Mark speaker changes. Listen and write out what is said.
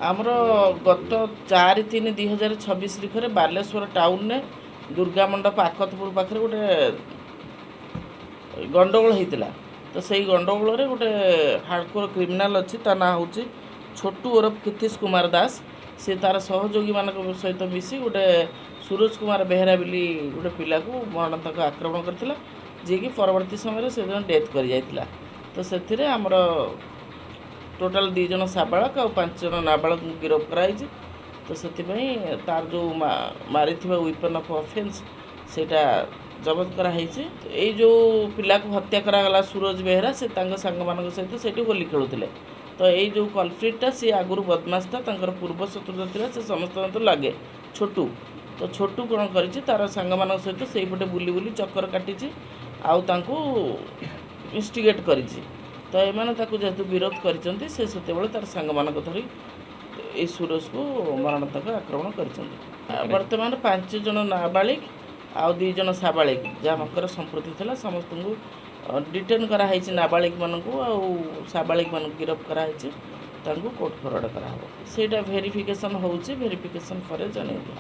Speaker 1: ଆମର ଗତ 4/3/2026 ତାରିଖରେ ବାଲେଶ୍ୱର ଟାଉନରେ ଦୁର୍ଗା ମଣ୍ଡପ ଆକତପୁର ପାଖରେ ଗୋଟେ ଗଣ୍ଡଗୋଳ ହେଇଥିଲା। ତ ସେଇ ଗଣ୍ଡଗୋଳରେ ଗୋଟେ ହାର୍ଡ଼କୋର କ୍ରିମିନାଲ୍ ଅଛି, ତା ନାଁ ହେଉଛି ଛୋଟୁ ଓରଫ କ୍ଷିତୀଶ କୁମାର ଦାସ। ସେ ତା'ର ସହଯୋଗୀମାନଙ୍କ ସହିତ ମିଶି ଗୋଟେ ସୁରଜ କୁମାର ବେହେରା ବୋଲି ଗୋଟେ ପିଲାକୁ ମରଣାନ୍ତକ ଆକ୍ରମଣ କରିଥିଲା, ଯିଏକି ପରବର୍ତ୍ତୀ ସମୟରେ ସେଦିନ ଡେଥ୍ କରିଯାଇଥିଲା। ତ ସେଥିରେ ଆମର ଟୋଟାଲ୍ 2 ଜଣ ସାବାଳକ ଆଉ 5 ଜଣ ନାବାଳକଙ୍କୁ ଗିରଫ କରାହେଇଛି। ତ ସେଥିପାଇଁ ତାର ଯେଉଁ ମାରିଥିବା ୱିପନ୍ ଅଫ୍ ଅଫେନ୍ସ, ସେଇଟା ଜବତ କରାହେଇଛି। ଏଇ ଯେଉଁ ପିଲାକୁ ହତ୍ୟା କରାଗଲା, ସୁରଜ ବେହେରା, ସେ ତାଙ୍କ ସାଙ୍ଗମାନଙ୍କ ସହିତ ସେଇଠି ହୋଲି ଖେଳୁଥିଲେ। ତ ଏଇ ଯେଉଁ କଲପ୍ରିଟଟା, ସିଏ ଆଗରୁ ବଦମାସଟା, ତାଙ୍କର ପୂର୍ବ ଶତ୍ରୁତା ଥିଲା। ସେ ସମସ୍ତଙ୍କ ତ ଲାଗେ ଛୋଟୁ। ତ ଛୋଟୁ କ'ଣ କରିଛି, ତାର ସାଙ୍ଗମାନଙ୍କ ସହିତ ସେଇପଟେ ବୁଲି ବୁଲି ଚକ୍କର କାଟିଛି ଆଉ ତାଙ୍କୁ ଇନଷ୍ଟିଗେଟ୍ କରିଛି। ତ ଏମାନେ ତାକୁ ଯେହେତୁ ବିରୋଧ କରିଛନ୍ତି, ସେ ସେତେବେଳେ ତାର ସାଙ୍ଗମାନଙ୍କ ଧରି ଏଇ ସୁରଜକୁ ମରଣାନ୍ତକ ଆକ୍ରମଣ କରିଛନ୍ତି। ବର୍ତ୍ତମାନ 5 ଜଣ ନାବାଳିକ ଆଉ 2 ଜଣ ସାବାଳିକ, ଯାହାଙ୍କର ସମ୍ପୃକ୍ତି ଥିଲା, ସମସ୍ତଙ୍କୁ ଡିଟେନ୍ କରାହେଇଛି। ନାବାଳିକମାନଙ୍କୁ ଆଉ ସାବାଳିକମାନଙ୍କୁ ଗିରଫ କରାହେଇଛି। ତାଙ୍କୁ କୋର୍ଟ ଫରୱାର୍ଡ଼ କରାହେବ। ସେଇଟା ଭେରିଫିକେସନ୍ ହେଉଛି, ଭେରିଫିକେସନ୍ ପରେ ଜଣେଇବୁ।